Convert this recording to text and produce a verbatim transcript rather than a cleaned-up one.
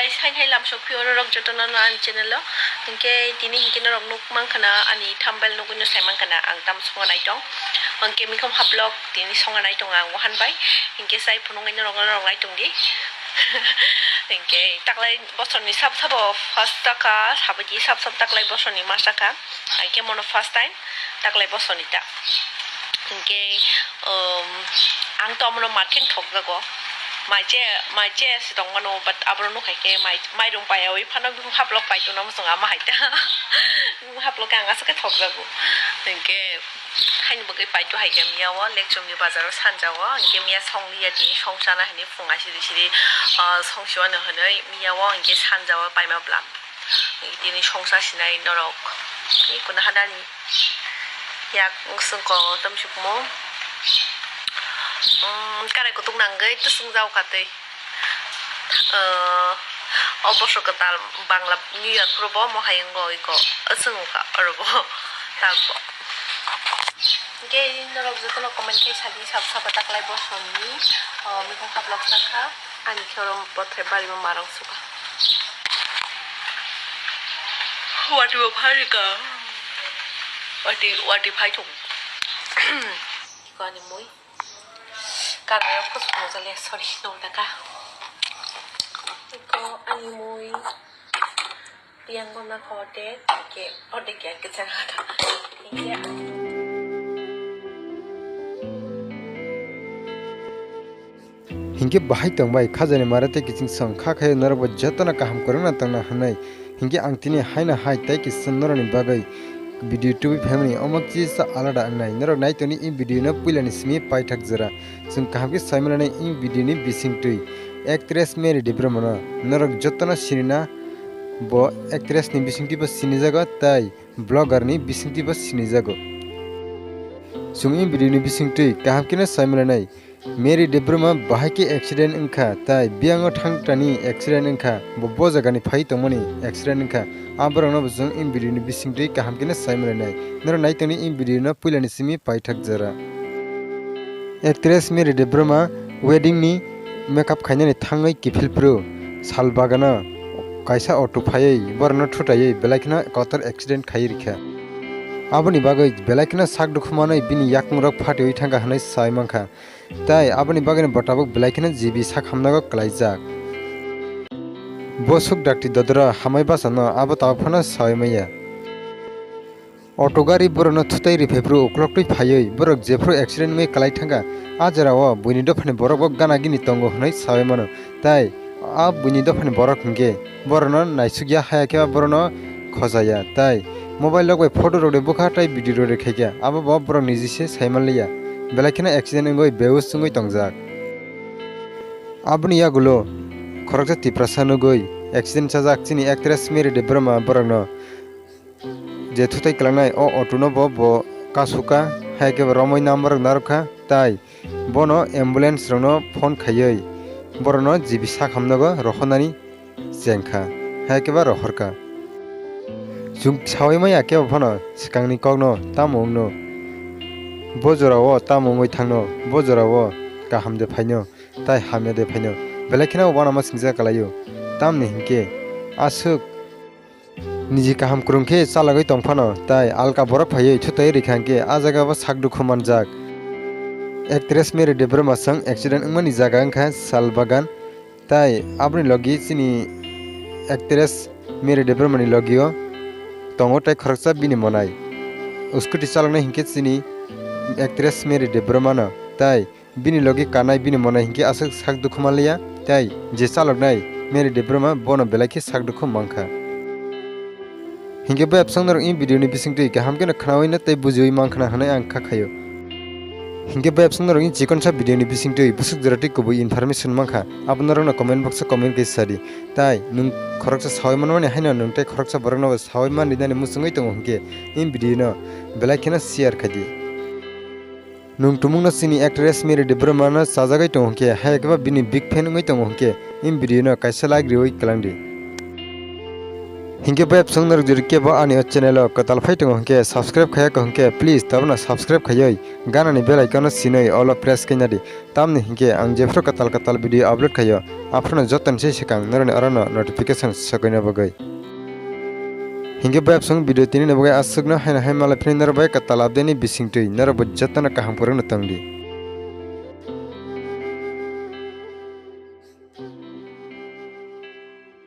Hai hai lamsok phio norok jotono no ani channel o. Hinkhe tini hinkhe norok nuk mankha na ani thumbnail nugwi no sai mankha na ang tamo songo nai tong. Hinkhe mikhom haplok tini songo nai tong ang wahan bai. Hinkhe sai phunugwi norok norok nai tong di. Hinkhe taklai bosorni sab sabo first taka sabaidi sab sab taklai bosorni mas taka. Hinkhe mono first time taklai bosorni ta. Hinkhe, um, ang to amono market thokjago. Mai che, mai che se tongmano, but abono nukhaikhe mai, mairung paiyawi phano bihung haplok paitona muchung ama haita. Bihung haplok ang aswk khe thokjago. Hinkhe, haini bagwi paito haikhe miyao, Lekchomni bazaro sanjao, hinkhe miya songliya tini songchana hinwi phung asiri siri, ah, songsiwano hinwi miyao hinkhe sanjao paima bwlam. Tini songsa sinai norok. Ni kuna hadani. Yak sungko tamsukmo. Mm, karai kutung nangwi tusung jau katwi. Eh, o bosor kwtal Bangla New Year phuru bo mohai wngo iko. Asung wngkha oro bo. Tabo. Hinkhe norok jotono comment khe sadi sab saba taklai bosorni, oh, mikung haplok sakha. Ani khe oro bothai barima marang suka. Watwi bo pharika. Watwi, watwi phai thung. Iko ani mui. Kara yok kus mo jale, sorry, no daka. Iko ani mui. Yang gona kho de, ke, ode ke, ke chang hata. Hinkhe. Hinkhe bahai tongbai khajani mara tei kiching song kha khe norokbo jotono kaham kwrwngna tongna hwnwi. Hinkhe ang tini haino hai tei kisa norokni bagwi video tubui phaimani omo kisa alada wngnai. Norok nai tongni i video no puilani simi paithak jora. Chwng kaham khe sai manani i video ni bisingtwi actress Mary Debbarma no norok jotono sinina, bo actress ni bisingtwi bo sinijago tei vlogger ni bisingtwi bo sinijago. Chwng i video ni bisingtwi kaham khe no sai mananai. Mary Debbarma bahai khe accident wngkha, tai biyango thangtani accident wngkha, bo, bo jagani phai tongmani accident wngkha. A borokno bo chwng i video ni bisingtwi kaham khe no sai mananai. Norok nai tongni i video no puilani simi paithak jora. Actress Mary Debbarma wedding ni makeup khainani thangwi kiphilphru sal bagano kaisa auto phaiwi borokno thutaiwi belai kheno kotor accident khaiwi rikha. Aboni bagwi belai kheno sak dukhu manwi bini yakungrok phatiwi thangkha hwnwi sai mankha. Tai aboni bagwino bo tabuk belai kheno G B sak hamnago kwlaijak. Bo suk dakti dodora hamai bachano abo tabuk phano saui maya. Auto gari borokno thutai riphaipru ukloktwi phaiwi borok jephru accident wngwi kwlai thangkha, a jorao buini dophani borokbo gana gini tongo hwnwi saui mano. Tai a buini dophani borok hinkhe borokno naisukya, haya khe borokno khojaya, tai mobile rok bai photo rok de bwkha tai video rok de khaikha, abo bo borok niji se sai manliya, belai kheno accident wngwi behush wngwi tongjak. Aboni yagulo khoroksa Tiprasa nugwi accident chajak chini actress Mary Debbarma borokno je thutai kwlangnai o auto no bo, bo kasuka, hai khe bo romwi number rok narwkha, tai bono ambulance rokno phone khaiwi borokno G B sak hamnago rohornani chengkha, hai khe ba rohorkha. Chwng saui maya kebo phano swkangni kokno tamo wngno, bo jorao tamo wngwi thangno, bo jorao kaham de phaino, tai hamya de phaino, belai kheno uanama singcha kwlaio. Tamni hinkhe aswk niji kaham kwrwng khe chalagwi tong phano, tai alka borok phaiwi thutai rikha hinkhe a jaga bo sak dukhu manjak. Actress Mary Debbarma chwng accident wngmani jaga wngkha Salbagan, tai aboni logi chini actress Mary Debbarma ni logio tongo tai khoroksa bini monai. Scooty chaloknai hinkhe chini actress Mary Debbarma no, tai bini logi kanai bini monai hinkhe aswk sak dukhu manliya, tei je chaloknai Mary Debbarma bono belai khe sak dukhu mankha. Hinkhe bayapsong norok in video ni bisingtwi kaham kheno khnaui no tei bujiui mankha na hwnwi ang kha khaio. Hinkhe bayapsong norok in chikonsa video ni bisingtwi bwswk jora tei kubui information mankha, abo norokno comment box o comment khe sadi. Tai nwng khoroksa saui manmani haino nwng tei khoroksa borokno bo saui manrinani muchungwi tongo hinkhe in video no belai kheno share khaidi. Nwng tumungno chini actress Mary Debbarma no chajagwi tongo hwnkhe, hai khe ba bini big fan wngwi tongo hwnkhe, in video no kaisa like riwi kwlangdi. Hinkhe bayapsong norok jori kebo ani o channel o kwtal phai tongo hwnkhe, subscribe khayakha hwnkhe, please tabukno subscribe khaiwi ganani bell icon no sinwi all o press khainadi. Tamni hinkhe ang jephru kwtal kwtal video upload khaio, Aphuru no joto ni se swkang norok ni oro no notification sokoi na bagwi. Hinkhe bai absong video tini ni bagwi aswk no haino hai malai phini norok bai kwtal update ni bisingtwi norok bo joto no kaham kwrwng no tong di.